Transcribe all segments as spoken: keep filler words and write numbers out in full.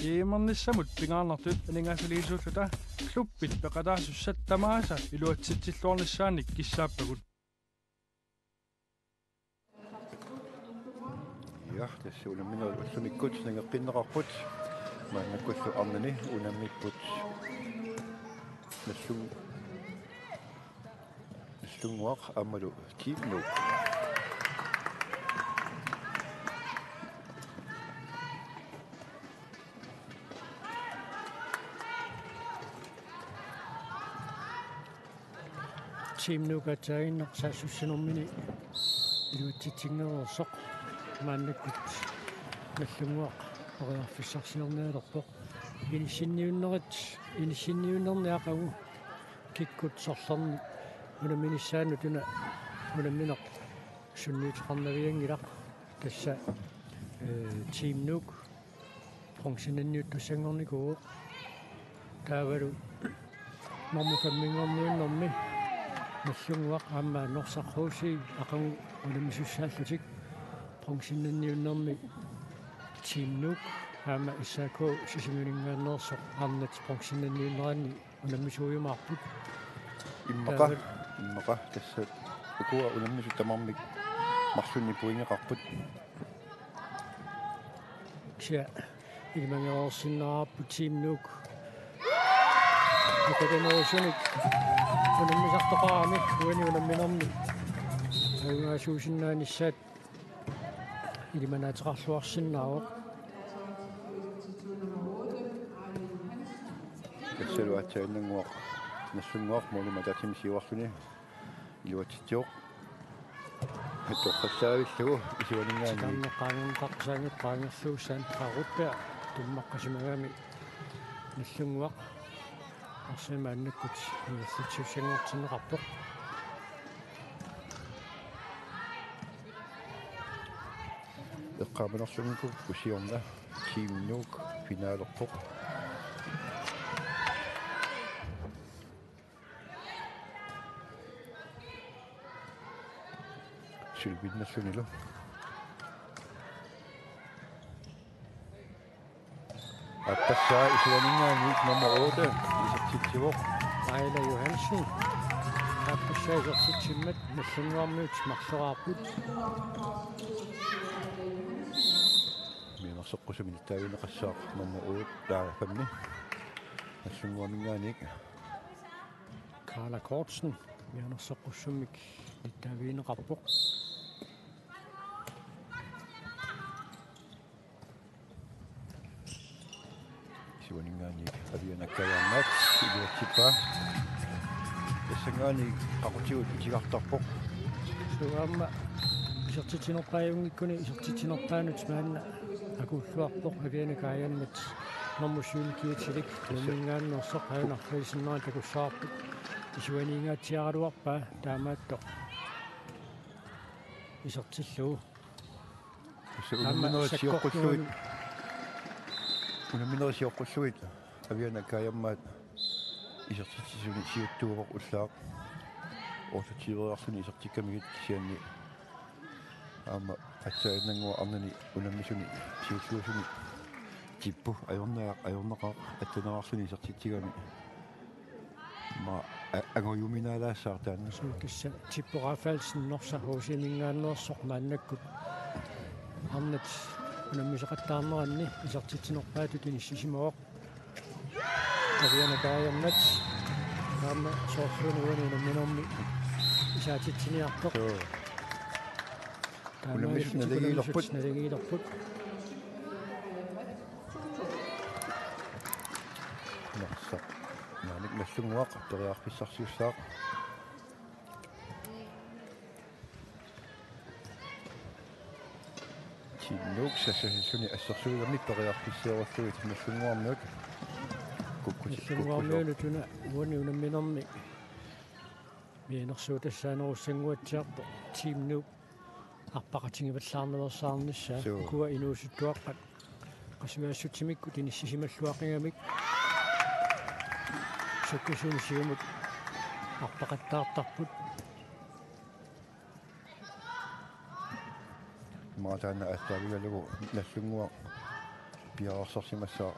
GM-ernissamut pingaarnertut aningaasaliisuulluta klubbit peqataasussat tamaasa iluatsitsilluarnissaannik kissaappagut. Ja, tassa unamminerit ullumikkut nangeqqinneqarput. Maannakkullu arnani unammipput Nallun-, Nallunnguaq aammalu Team Nuuk. Team Nuuk aatsaannguaq saassussinermini iluatsitsinngoreersoq, maannakkut Nallunnguaq periarfissarsiornialerpoq. Inissinniunnerit, inissinniunnerni aqagu kikkut sorlerni unamminissaannut una unammineq sunniuteqarnavianngilaq, tassa, eh, Team Nuuk bronzenniuttussanngornikuuvoq. Taavalu normu femminngorniunnermi Nallunnguaq aamma Norsaq H C aqagu unammisussaallutik. Bronzenniunnermi Team Nuuk aamma S A K Sisimiuninngaanneersoq arnat bronzenniunneranni unammisuujumaarput. Immaqa, taava immaqa tassa ukua unammisut tamarmik marlunnik pointeqarput. Kisianni ilimangereersinnaavarput Team Nuuk. Nukatanerusunik unammisartoqarami uani unamminermi ajugaasuusinnaanissaat ilimanaateqarluarsinnaavoq. Tassalu aatsaannguaq Nallunnguaq målimik ataatsimik siuarluni iluatsitsivoq. Hattoqqassaavillugu Isuaninngaanniit. Titarneq qaangerneqarpoq, saanngit qaangerlugu Sandra Rudberg tummaqqasimagami Nallunnguaq arsamik maannakkut ingerlatsisussanngortinneqarpoq. Eqqaamanerlunnikkut siorna Team Nuuk finalerpoq. Sylvinnerlunilu. Aappassaa Isuaninngaanniit nummer otte isertitsivoq. Aila Johansen. Aappassaa isertitsimmat Nallunnguarmiut marloraarput. Mianersoqqusumik nittaavigineqassaaq nummer otte, taava femmi. Nallunnguaminngaanniit. Karla Kortsen, mianersoqqussummik nittaavigineqarpoq. Isuaninngaanniit Aviana Kajanmat iluatsippaa. Tassanngaanniit qaqutigut itigartarpoq. Suu aamma isertitsinerpaajunngikkuni isertitsinerpaanut maanna akuulluarpoq Aviana Kajanmat. Normu syvende kiatilik, tassa, unamminngaanneersoq, ajunarluisinnaanngilaq takussavarput. Isuaniingaatsiaraluarpaa taamaattoq isertillugu. Tassa aamma unamminerit sioqqulluit. Sakkortuunut. Unamminerit sioqqulluit. Aviana Kajanmat isertitsisuni siuttuuvoq ullaaq. Otteogtyveriarluni isertikkamigit kisianni aamma aatsaannguaq arnani unammisuni siulliusuni Tippu ajornaqaaq, ajornaqaaq atteneriarluni isertitsigami. Aamma a-, angujuminaalaassaaq taanna. Suu, tassa Tippu Rafaelsen Norsaq H C-minngaanneersoq maannakkut arnat unammisoqattaarneranni isertitsinerpaatut inissisimavoq. Aviana Kajanmat aamma soorluuna uani unamminermi isaatitsiniartoq. Suu. Taamaalillutik unammisut naligiilerput. Unammisut naligiilerput. Norsaq. Naamik Nallunnguaq periarfissarsiussaaq. Team Nuuk sassasilluni assersuigamik periarfisseerullugit Nallunnguarmiut. Kukkusi-, Nallunnguarmiunut kukkusoq. Una uani unamminermi mianersuutassaanerussannguatsiarpoq Team Nuuk arpaqatigivallaarnaveersaarnissaa. Suu. Ukua inuusuttuaqqat qasungaassutimikkut inissisimalluaqqigamik sukkasuumik siumut arpaqattaartarput. Maanna aallaavigalugu Nallunnguaq Piareersarsimassaaq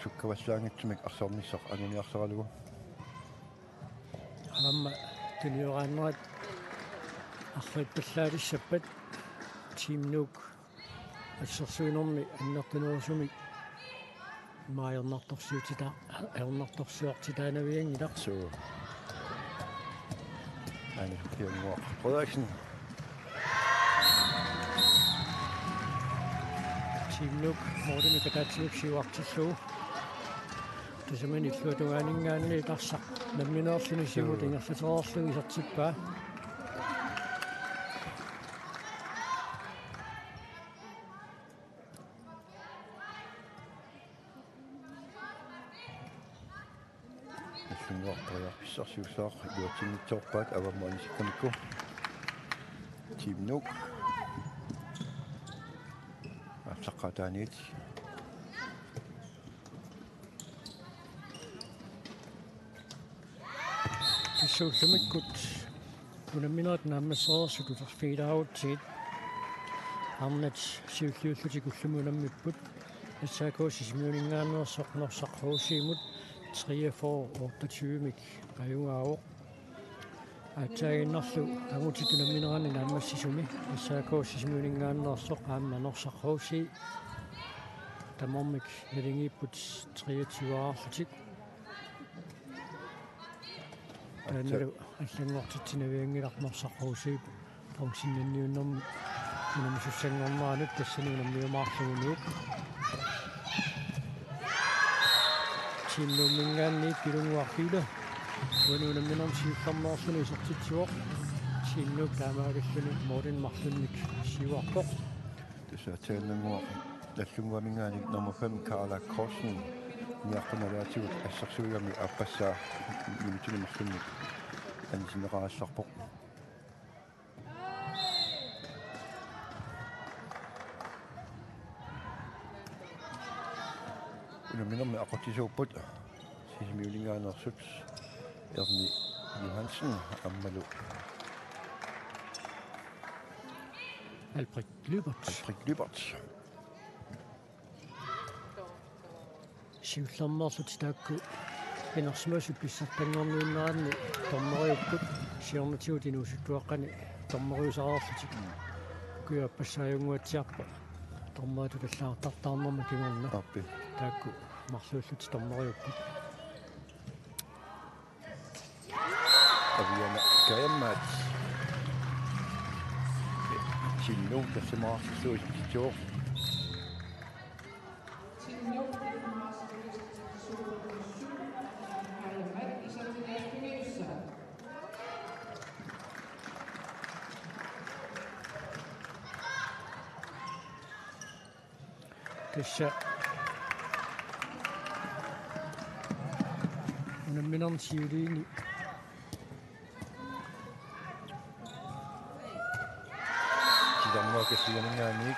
sukkavallaanngitsumik arsaarnissaq anguniarsaralugu. Aamma tunioraannerat arlappallaatissappat Team Nuuk assersuinermi annertunerusumik maajornartorsiutita-, ajornartorsiortitaanavianngilaq. Suu. Aani Pianguaq Frederiksen. Team Nuuk målimik ataatsimik siuartillugu. Tasamani illuatungaaninngaanniit arsaq nammineerluni siumut ingerlatereerlugu isertippaa. Nallunnguaq periarfissarsiussaaq iluatsinngitsoorpaat avammut anisikkamikku. Team Nuuk. Aatsaqqaataaniit. Tassa ullumikkut unamminerit naammassereersut uterfigilaarutsigit. Arnat siulliullutik ullumi unammipput. S A K Sisimiuninngaanneersoq Norsaq H C-mut treogfyrre otteogtyve-mik ajugaavoq. Aatsaaginnarlu angutit unammineranni naammassisumi S A K Sisimiuninngaanneersoq aamma Norsaq H C tamarmik naligiipput treogtyve-rlutik. Taannalu allanngortitsinavianngilaq Norsaq H C bronzennanniunnermut unammisussanngorneranut, tassani unammiumaarlugu Nuuk. Team Nuumminngaanniit Pilunnguaq Pilu uani unamminermi siullermeerluni isertitsivoq. Team Nuuk taamaalilluni målimik marlunnik siuarpoq. Tassa aatsaannguaq Nallunnguaminngaanniit nummer fem, Karla Korsen, niaqqunalaatigut assersuigami aappassaa minutsini marlunni anisinneqarallarpoq. Unamminermi aqutsisuupput Sisimiuninngaanneersut Erni Johansen aammalu Albrecht Lybert. Albrecht Lybert. Siullermeerlutik taakku pinersimasut pissartanngorniunneranni dommeriupput, siornatigut inuusuttuaqqani dommeriusareerlutik. Ukiup aappassaajunguatsiarpoq dommeritut allagartartaarnerma kingorna. Aappi. Taakku marluullutik dommeriupput. Aviana Kajammaat. Team Nuuk tassalu isertitsisuuvoq. Tassa unamminermi siuliini. Silarnaa Kassianinngaanniit.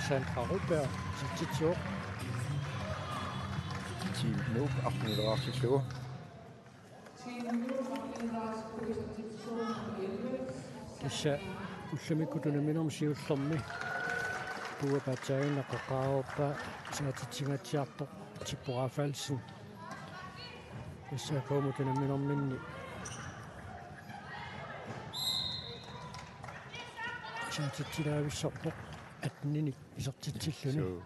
Sandra Rudberg isertitsivoq. Team Nuuk arfinileraarsillugu. Tassa ullumikkut unamminermi siullermi puua paatsaaginnaq eqqaareerpaa isaatitsingaatsiartoq Tippo Rafaelsen. S A K-mut unamminerminni isaatitsilaavissorpoq atteninik isertitsilluni. Suu.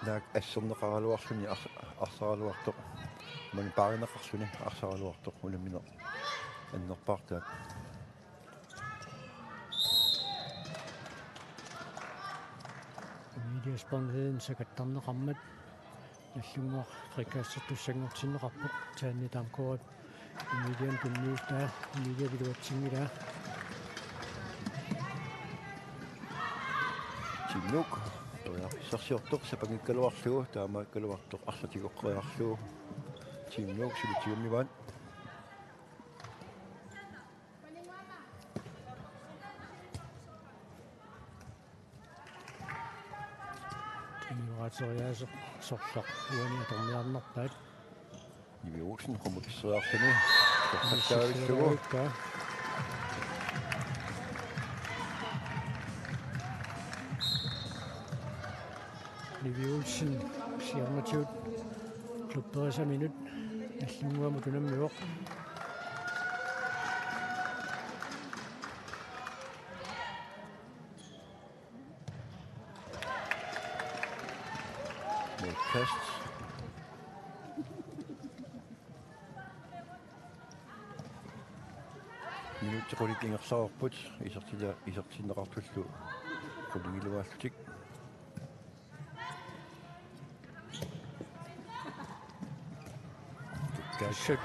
Naak asserneqaraluarluni ars-, arsaraluartoq. Maani paarineqarluni arsaraluartoq unammineq annerpaartaat. Emilie Sponheden sakattarneqarmat Nallunnguaq frikassertussanngortinneqarpoq. Taanna Damgaard Emilianut tunniussaa, Emilie iluatsinngilaa. Team Nuuk periarfissarsiortoq sapanngikkaluarlugu, taamaakkaluartoq arlaatigoqqeriarlugu. Team Nuuk suli tigummivaat. Tunniuteriaaseq sorleq uani atorniarnerpaat. Nivi Olsen qummut pisseriarluni. Torsassaavillugu. Torsassaavillugu. Vivi Olsen siornatigut klubberisaminnut Nagdlunguamut unammivoq. Mod kast. Minutsit qulit ingerlareerput, isertita-, isertinneqartullu qulingiluaallutik. Assut.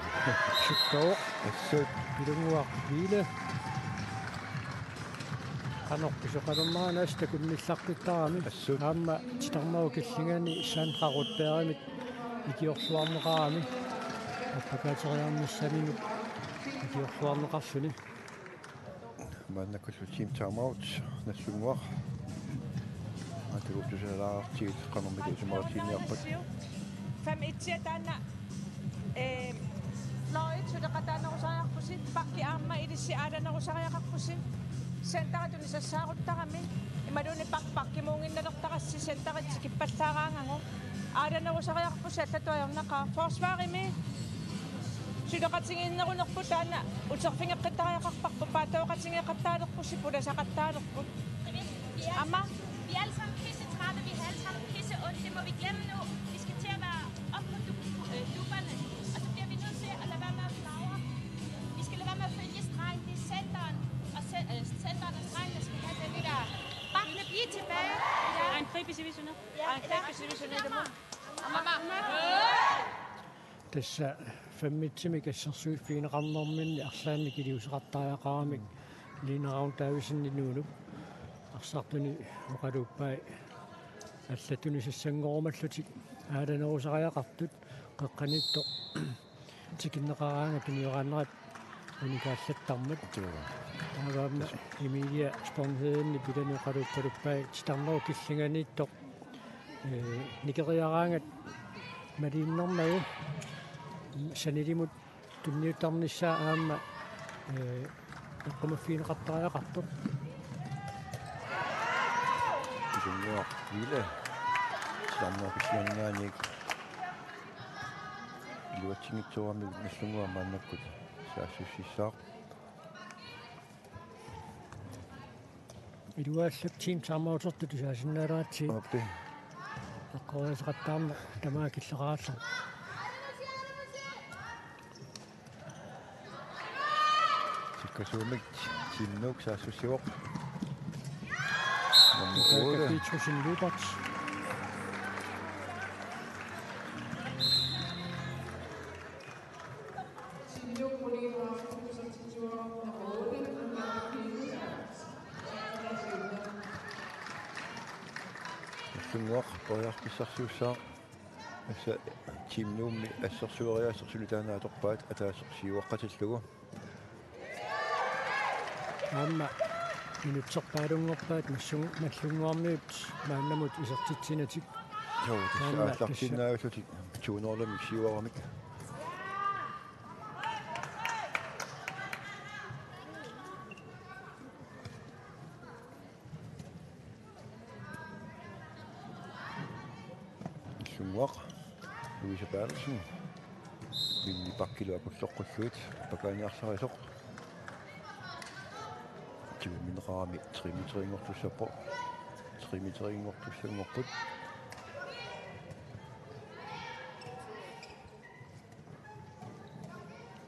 Sukkaoq. Assut. Pilunnguaq Viile. Qanoq pisoqalernerani assut takunnillaqqittarami. Assut. Aamma titarnerup killingani Sandra Rotbergimit ikiorluarneqarami. Appakaateriarnissaminut ikiorluarneqarluni. Maannakkullu team timeout, Nagdlunguaq. Atuuttusaa laartiit qanormita isumaqatigiinniarpat. Fem et taanna, eh, fløjit suleqataanerusariaqarpusi, bakki aamma ilissi aalanerusariaqarpusi. Centeri tunisassaaruttarami, imaluunniit bak-, bakkimuunnginnalertarassi centeri tikippallaaraangagu. Aalanerusariaqarpusi allatut ajornaqaaq. Forsvarimi suleqatigiinnerunerput taanna uterfigeqqittariaqarparput, paattooqatigeeqattaalerpusi, pulasaqattaalerput. Aamma. Vi er alle sammen pissetrætte, vi har alle sammen pisse ondt. Det må vi glemme nu. Vi skal til at være op på du-, øh, dupperne, og så bliver vi nødt til at lade være med at flagre. Vi skal lade være med at følge stregen. Det er centeren, og ce-, øh, centeren og stregen, der skal have den der. Bakne, bliv tilbage. Ja. Ej, en fripissevisende. Ja, en fripissevisende. Tassa femmitsimik assersuiffigineqarnerminni arlaannik iliuuseqartariaqaramik Line Ravn Davidsen inuunup arsartuni oqaluuppai allattunissassanngorumallutik aalanerusariaqartut qeqqaniittoq tikinneqaraangat tunioraannerat unikaallattarmat. Joo. Taavaamma Emilia Sponhedeni pilani oqaluuppaluppai titarnerup killinganiittoq, eh, nikeriaraangat maliinnermagu sanilimut tunniuttarnissaa aamma, eh, eqqumaffigineqartariaqartoq. Pilunnguaq Viile. Titarnerup killinganinngaanniit iluatsinngitsooramiuk Nagdlunguaq maannakkut saassussissaaq. Iluaallak team timeoutertut tusaasinnaalerput. Aappi. Eqqoriaaseqattaarneq tamaat killeqarallarpoq. Sukkasuumik Team Nuuk saassussivoq. Nummer Michael otte. Petrussen Lyberth. Nagdlunguaq periarfissarsiussaaq. Tassa Team Nuummi assersueriaaseq suli taanna atorpaat ataaseq siuaqqatillugu. Aamma minutserpaalunngorpaat Nagdlung-, Nagdlunguarmiut maannamut isertitsinatik. Joo, tassa taanna aallartiinnaavillutik to nul-imik siuaramik. Nagdlunguaq, Louise Berthelsen. Minni bakkilu akulloqqullugit, appakaaniarsarisoq. Tigummineqarami tre meteriinngortussappoq. Tre meteriinngortussanngorput.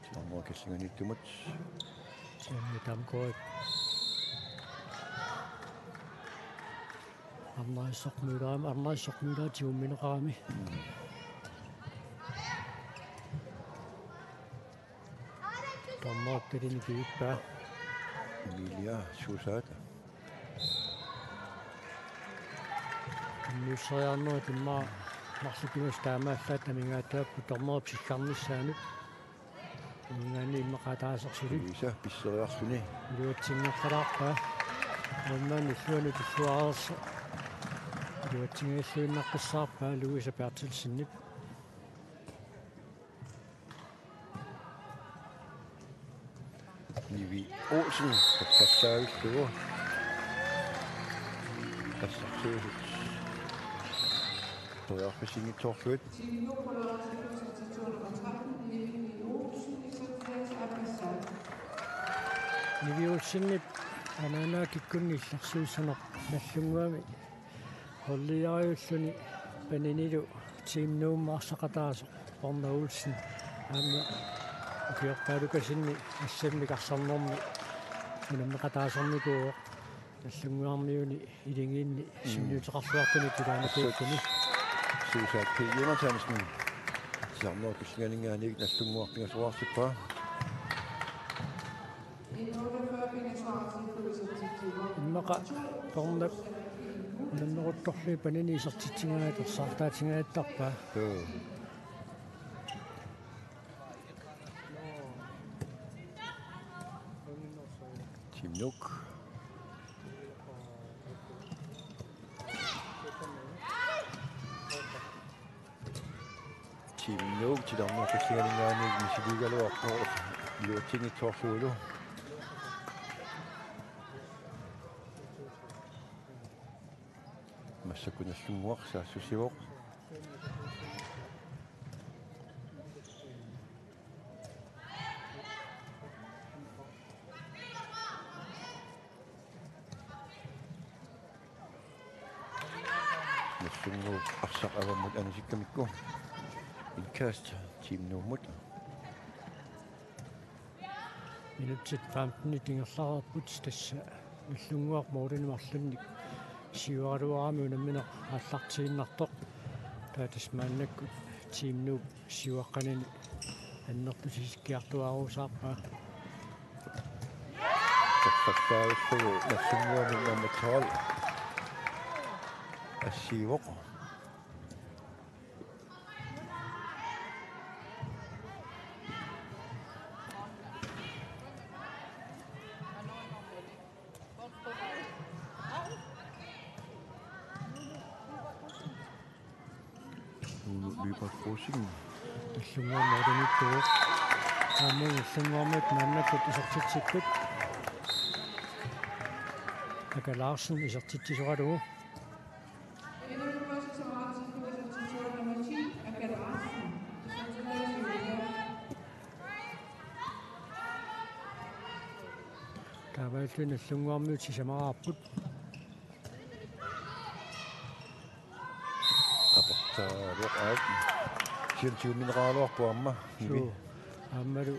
Titarnerup killinganiittumut. Tiammi Damgaard. Arnarisoq Møller, Arnarisoq Møller tigummineqarami. Mm. Dommerip talini kivippaa. Emilia Susaat. Nuusseriarnerit immaqa marluk tamaasa taamaallaat amigaataapput dommerip siggarnissaanut. Uungaanni immaqa ataaseq suli. Louise pisseriarluni. Iluatsinngikkaluarpaa. Uungaanni illuanut illuareersoq. Iluatsinngilluinnaqqissaarpaa Louise Berthelsenip. Nivi Olsen, tappallaavillugu. Assersuisut. Nivi Olsenip anaanaa kikkunnit illersuissaneq Nagdlunguami holdiariulluni paninilu Team Nuummut arsaqataasoq Borna Olsen aamma ukiorpaalukasinni assammik arsarnermi unammeqataasornikuuvoq Nagdlunguarmiuni iligiinni sunniuteqarluartuni tilaanikuulluni. Suusaat P. Jonathansen. Sisamooq tullianinngaanniit Nagdlunguaq pingasoraartippaa. Immaqa Bornap unammeruttorluni panini isertitsingaatsiartarpaa. Joo. Team Nuuk. Team Nuuk titarneqqissigalugaani misiligaluarpoq iluatsinngitsoorlugulu. Massakkut Nagdlunguaq saassussivoq. Nagdlunguup arsaq avammut anisikkamikku. Indkast Team Nuummut. Minutsit femtenit ingerlareerput tassa Nagdlunguaq målinik marlunnik siuaraluarami unammineq aallartiinnartoq. Taava tassa maannakkut Team Nuup siuaqqanini annertusisikkiartuaarusaarpaa. Tassartaallugu Nagdlunguami nummer tolv assiivoq. Nuunu Lyberth Rosing. Nagdlunguaq målimiittuuvoq. Aamma Nagdlunguarmiut maannakkut isertitsipput. Aka Larsen isertitsisoralugu. Taamaalilluni Nagdlunguarmiut sisamaraarput. Aportaaluaq aap. Siulliumineraluarpoq aamma. Suu. Aammalu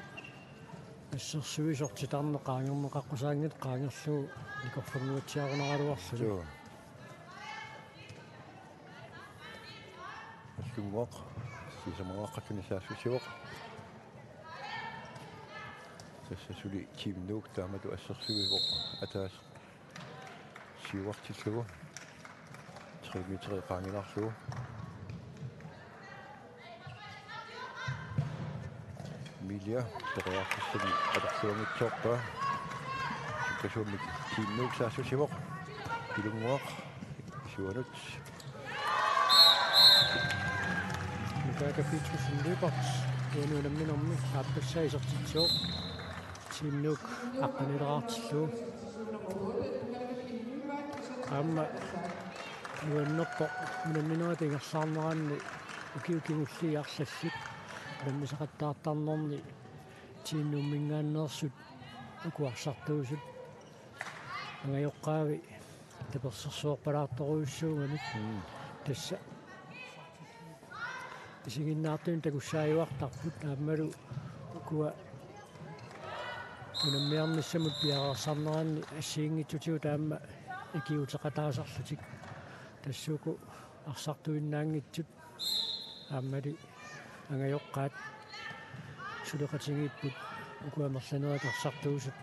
assersuisoq titarneq qaangerneqaqqusaanngitsoq qaangerlugu nikorfannguatsiarunaraluarluni. Suu. Nagdlunguaq sisamaraaqatuni saassussivoq. Tassa suli Team Nuuk taamatut assersuivoq ataaseq siuartillugu. Tre meter qaangilaarlugu. Emilia periarfissamik atorluanngitsoorpaa. Sukkasuumik Team Nuuk saassussivoq. Nagdlunguaq siuanut. Nukaaka Petersen Lyberth uani unamminermi aappassaa isertitsivoq. Team Nuuk aqqaniileraartillugu. Aamma nuannerpoq unamminerit ingerlaarneranni ukiut kingulliit arlallit unammisaqattaartarnerni Team Nuumminngaanneersut uku arsartuusut angajoqqaavi tapersersuerpalaartorujussuugamik. Mm. Tassa isiginnaartuni takussaajuartarput aammalu ukua unammiarnissamut piareersarneranni assigiinngitsutigut aamma ikiuuteqataasarlutik. Tassa uku arsartuinnaanngitsut aammali angajoqqaat suleqatigiipput uku amerlanerit arsartuusut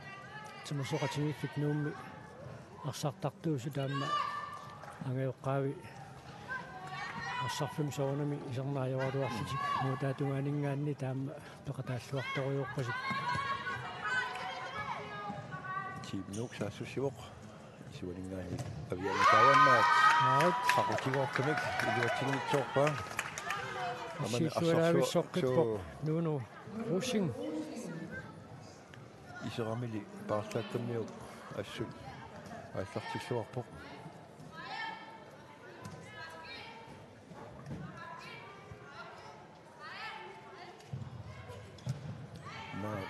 timersoqatigiiffik Nuummi arsartartuusut aamma angajoqqaavi arsarfimmi soorunami isernaajoraluarlutik nuutaatungaaninngaanniit aamma peqataalluartorujoorpasippoq. Team Nuuk saassussivoq. Siuaninngaanniit avianikaajannaat. Aat. Qaqutigoortumik iluatsinngitsoorpaa. Aamma assiillualaavissoqqippoq. Suu. Nuunu Rosing. Iseramili paarlaakkammiuk assut aallartilluarpoq.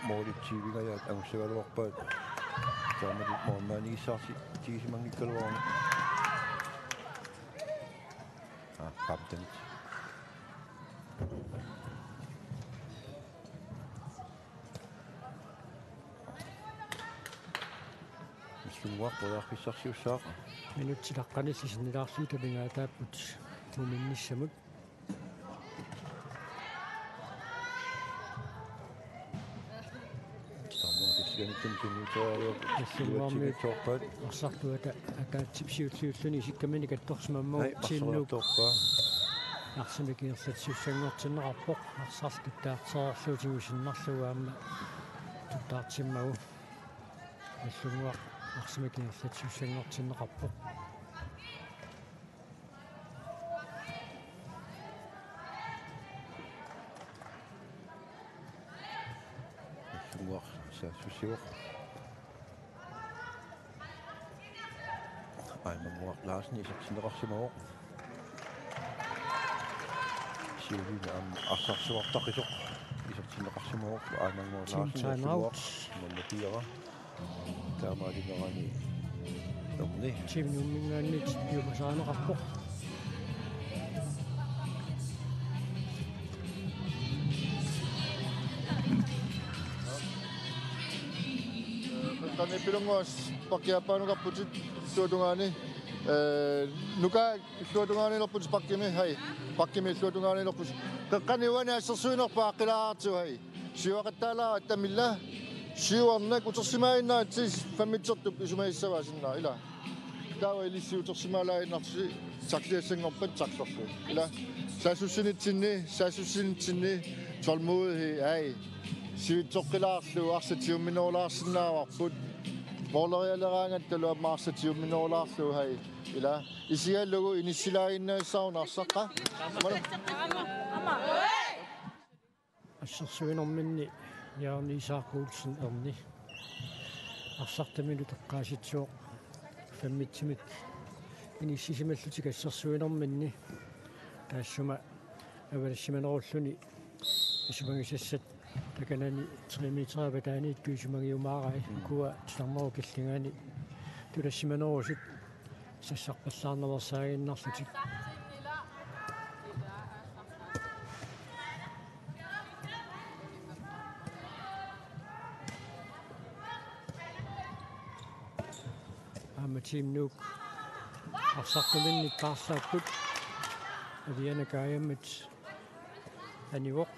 Målip tyve-nngajat angussagaluarpaat. Taamalu målmandigissaartigisimanngikkaluarluni. Ah, femten. Nissummuaq periarfissarsiussaaq. Minutsit aqqanillit sinnilaarlugit amigaataapput muminnissamut. Titarnerup killingani tunniuteriarlugu. Nissummuarmiut iluatsinngitsoorpaat. Arsartuata ataatsip siulliulluni isikkaminik attorsimammagu. Ai, Team Nuuk. Arsartuarpaa. Arsamik ingerlatsisussanngortinneqarpoq. Arsarlu tuttaartereerlugu tigusinnarlugu aamma tuttaartimmagu. Nissummuaq arsamik ingerlatsisussanngortinneqarpoq. Nissummuaq saassussivoq. Aamma Muaq Larsen isertinneqarsimavoq. Siuliani aamma arsarsuartaqisoq isertinneqarsimavoq. Aamma Muaq Larsen. Team time out. Nummer fire. Taamaalinnerani Erni. Team Nuumminngaanniit piumasarineqarpoq. Qeqqani Pilunnguaq pakkiappaanukarputit illuatungaani. Eh, Nuka illuatungaanilerputit pakkimi, hai. Pakkimi illuatungaanilerputit. Qeqqani uani assersuinerput aaqqilaartigu, hai. Siuaqattaalaaratta milla. Siuarnak utersimaaginnaritsi femmitsertup isumagissavaa sinnera, ilaa. Taava ilissi utersimaalaaginnarsi sakliassanngorpat saklerlu. Ilaa. Saassussinitsinni, saassussinitsinni tålmodighed, ai. Sivitsoqqilaarlugu arsaq tigumminerulaarsinnaavarput. Målerialeraangattalu aamma arsaq tigumminerulaarlugu, hai. Ilaa. Isigalugu inissilaaginnarissaarunik arsaq. Assersuinerminni Jørgen Isak Olsen, Erni. Arsartaminut eqqaasitsivoq femmitsimik inissisimallutik assersuinerminni. Taassuma avalassimanerulluni isumagisassat takanani tre meter avataaniittut isumagiumaarai. Mm. Ukua titarnerup killingani tulassimanerusut sassarpallaarnaveersaaginnarlutik. Aamma Team Nuuk arsartuminnik paarlaapput. Aviana Kajamit anivoq,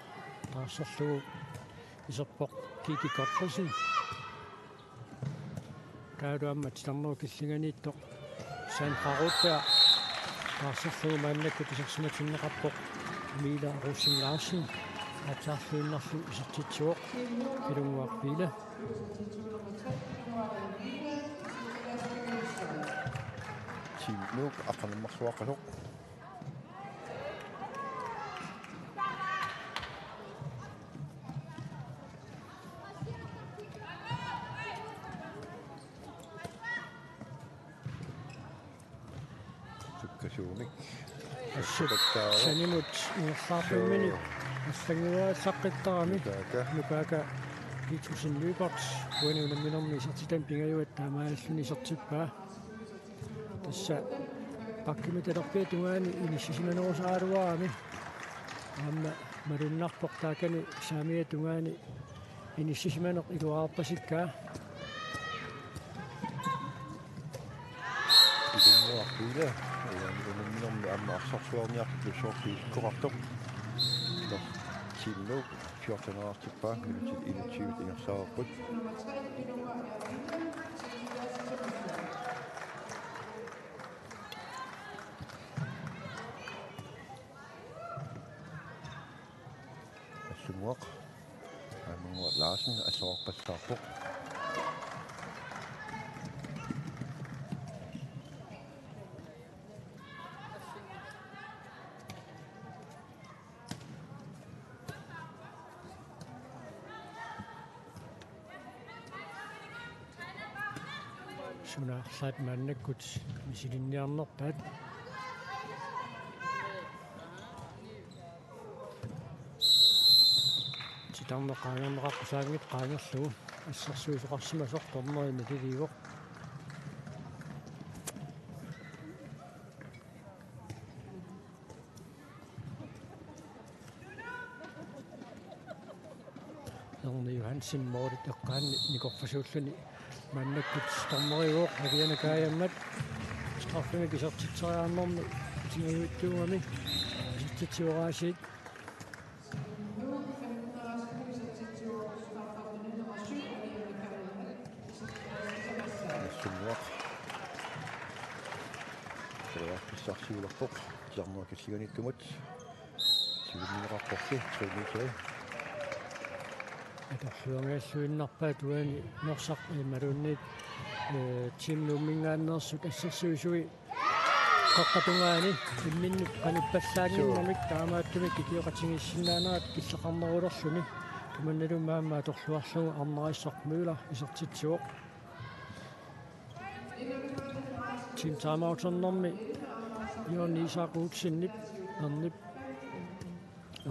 taarserlugu iserpoq Kiki Gottfriedsen. Taavalu aamma titarnerup killinganiittoq Sandra Rudberg. Taarserlugu maannakkut isersimatinneqarpoq Mila Rosing Larsen. Aatsaarluinnarlu isertitsivoq Pilunnguaq Pila. Team Nuuk aqqaneq-marluaqqasoq. Sukkasuumik. Assut sanimut ingerlaartumminik. Suu. Allannguaassaqqittarami. Nukaaka. Nukaaka Petersen Lyberth uani unamminermi isertitami pingajuat taamaalilluni isertippaa. Tassa bakkimi talerpiata tungaani inissisimanerusaraluarami. Aamma malunnarpoq taakani saamiata tungaani inissisimaneq iluarpasikkaa. Pilunnguaq Pila, uani unamminermi aamma arsarsuarniartutut soorlu isikkoqartoq. Nå, Team Nuuk fjorten-erartippaa, minutit enogtyve ingerlareerput. Assumuaq. Aamma Larsen assorpassaarpoq. Suna arlaat maannakkut misilinniarnerpaat. Tarneq qaangerneqaqqusaanngitsoq qaangerlugu assersuisoqarsimasoq dommeri naliliivoq. Erne Johansen målit eqqaanni nikorfasuulluni maannakkut dommeriuvoq, aviana kaajammat straffemik isertitseriarnermi tingajuttuugami isertitsivoq aasiit. Nallunnguaq periarfissarsiulerpoq. Titarnerup killinganiittumut tigummineqarporli tre meter. Atorluarniarluinnarpaat uani Norsaq imaluunniit, eh, Team Nuumminngaanneersut assersuisui qeqqata tungaani imminnut qanuppallaannginnamik taamaattumik ikioqatigiissinnaanerat killeqarnerulerluni. Tamannalu aamma atorluarlugu Arnarissaq Møller isertitsivoq. Team timeouternermi Jørgen Isak Olsenip ernip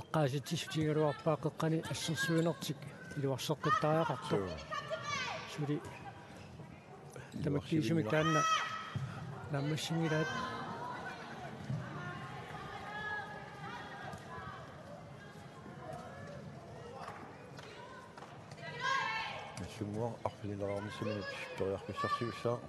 eqqaasitsissutigigaluarpaa qeqqani assersuinertik iluarseqqittariaqartoq. Joo. Suli tamakkiisumik taanna naammassinngilaat. Nallunnguaq arfinilaarnissaminut periarfissarsiussaaq.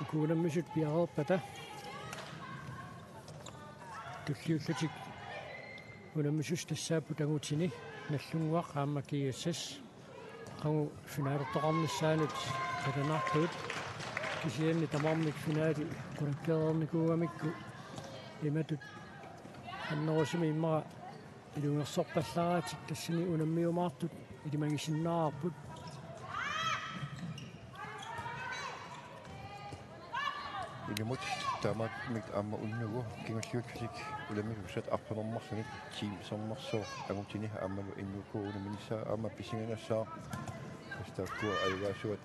Uku unammisut piareerpata tulliullutik unammisut tassaapput angutini Nallunnguaq aamma G S S. Aqagu finalertoqarnissaanut qilanaartut kisianni tamarmik finali qulakkeereernikuugamikku imatut annerusumik immaqa ilungersorpallaaraatik tassani unammiumaartut ilimagisinnaavarput. Ilumut taamaattumik aamma unnugu kingulliullutik unammisussat arfineq-marlunut Team Sermersooq angutini aammalu N U K unamminissaa aamma pissanganassaaq. Tassa taakkua ajugaasuat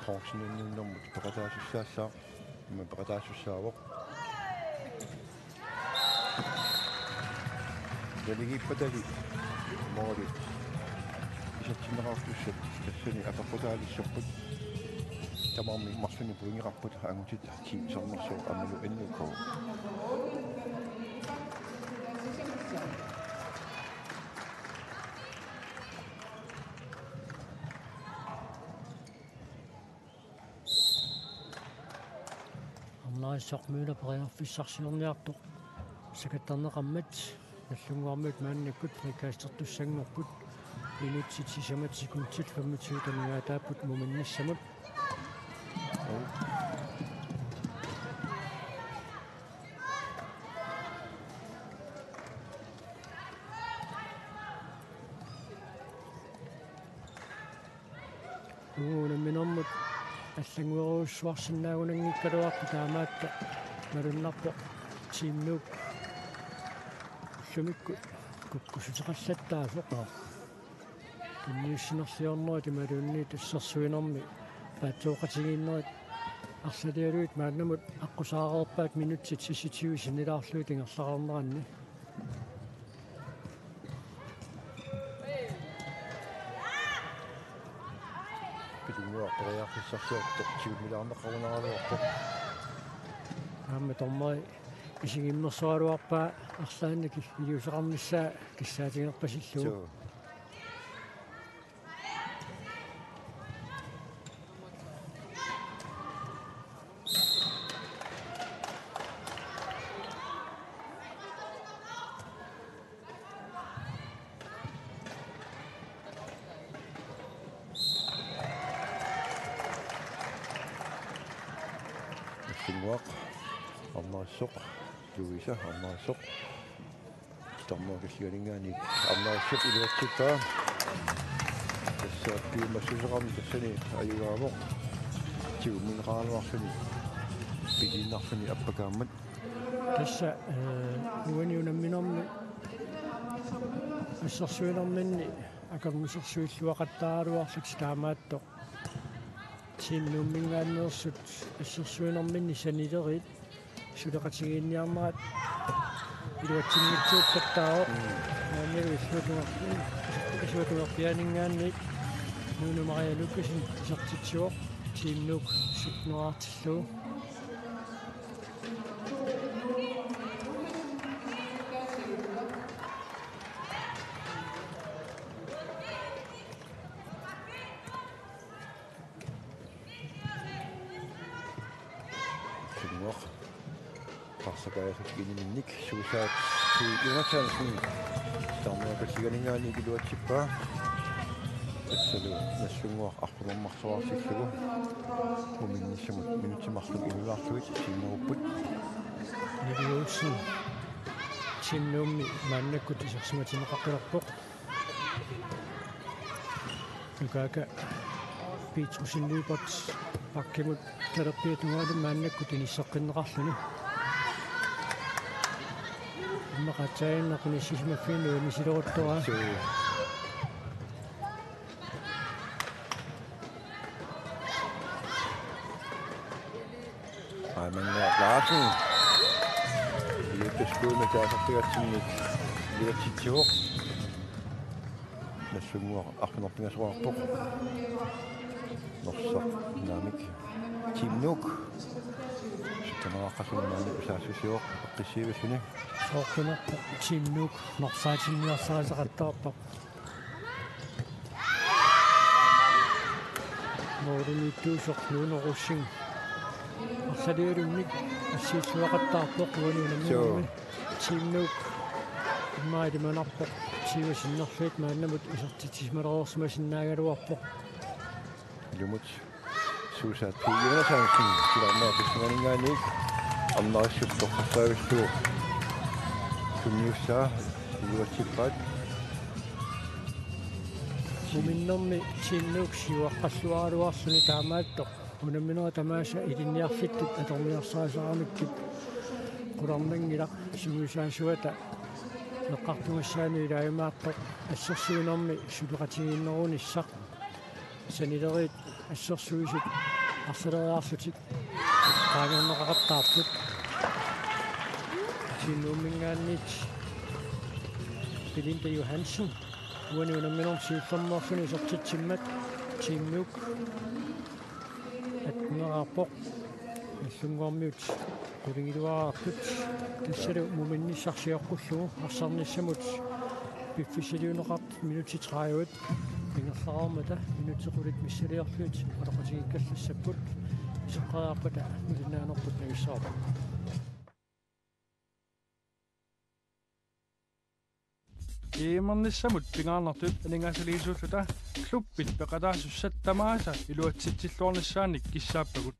bronzeninnunnermut peqataasussaassaaq. Ima peqataasussaavoq. Naligiippatali målit isertinneqartussat tassani apeqqutaalissapput. Tamarmik marlunnik pointeqarput angutit Team Sermersooq aammalu N U K. Arnarissaq Møller periarfissarsiorniartoq sakattarneqarmat Nallunnguarmiut maannakkut frikastertussanngorput. Minutsit sisamat sekundit femogtyve tunigaataapput muminnissamut. Uagut unamminermut allannguerujussuarsinnaagunanngikkaluartoq taamaattut malunnarpoq Team Nuuk ullumikkut kukkussuteqallattaasoq. Tunniussinerliornerit imaluunniit assersuinermi paatsooqatigiinnerit arlalialuit maannamut aqqusaareerpaat minutsit seksogtyve sinnilaarlugit ingerlaqarneranni. Pitunguaq periarfissarsiortoq tigummilaarneqarunaraluarpoq. Aamma dommeri isigimmersoraluarpaa arlaannik iliuuseqarnissaa kissaatigerpasillugu. Joo. Nallunnguaq, Arnarissaq, Louise, Arnarissaq. Titarnerup killinganinngaanniit Arnarissap iluatsippaa. Tassa piumassuseqarneq tassani ajugaavoq. Tigummineqaraluarluni piliinnarluni appakaammat. Tassa, eh, uani unamminermi Assersuinerminni akornusersuilluaqattaaraluarlutik taamaattoq. Team Nuumminngaanneersut assersuinerminni sanileriit suleqatigiinniarnerat iluatsinngitsuuppattaarpoq. Mm. Maannalu illuatungerpi-, illuatungerpiaaninngaanniit Nuunu Maria Lukassen isertitsivoq Team Nuuk syttenerartillugu. Nassannguaq. Parsakaajasu ikiminnik suusaat P. Jonathansen. Tarniakalliganinngaanniit iluatsippaa. Tassalu Nassannguaq arfineq-marloraartillugu. Muminnissamut minutsit marluk iluaarlugit sinnerupput. Nivi Olsen. Team Nuummi maannakkut isersimatinneqaqqilerpoq. Nukaaka Petrus Lyberth bakkimut talerpiata tungaanut maannakkut inisseqqinneqarluni. Immaqa aatsaannguaq inissisimaffiani nuimisileruttoraa. Suu. Aamannguaq Larsen. Iliuttut skuumik taasartagatsinnik iluatsitsivoq. Nassannguaq arfineq-pingasoqarpoq. Norsaq naamik. Team Nuuk. Sittaneraqqasuni maannakkut saassussivoq eqqissiivilluni. Soorunarpoq Team Nuuk norsaatinniarsarisaqattaarpoq. Mooriniittuusoq Nuuno Rosing. Arsalialunnik assiilluaqattaarpoq uani unamminermi. Suu. Team Nuuk. Immaqa ilimanarpoq. Tyve sinnerlugit maannamut isertitsisimalersimasinnaagaluarpoq. Ilumut suusaat P. Jonathansen. Silarnaa pissanganinngaanniit. Arnarissut toqqassaavillugu. Tunniussaa. Iluatsippaat. Muminnermi Team Nuuk siuaqqalluaraluarluni taamaattoq. Unamminerit tamaasa ilinniarfittut atorniarsarisaramikkit qularnanngilaq sungiusaasuata eqqartugassaanut ilaajumaartoq assersuinermi suleqatigiinnerunissaq. Sanileriit assersuisut arsaleriarlutik qaangerneqaqattaarput. Team Nuumminngaanniit Belinda Johansen uani unamminermi siullermeerluni isertitsimmat Team Nuuk atteneraarpoq. Nassannguarmiut qulingiluaarput. Tassalu muminnissaq sioqqullugu arsarnissamut piffissaliunneqartut minutsit tredive ingerlareermata minutsit qulit missiliorlugit oqaloqatigiikkallassapput. Iseqqariarpata malinnaanerput navissavarput. E M-ernissamut pingaarnertut aningaasaliisuulluta klubbit peqataasussat tamaasa iluatsitsilluarnissaannik kissaappagut.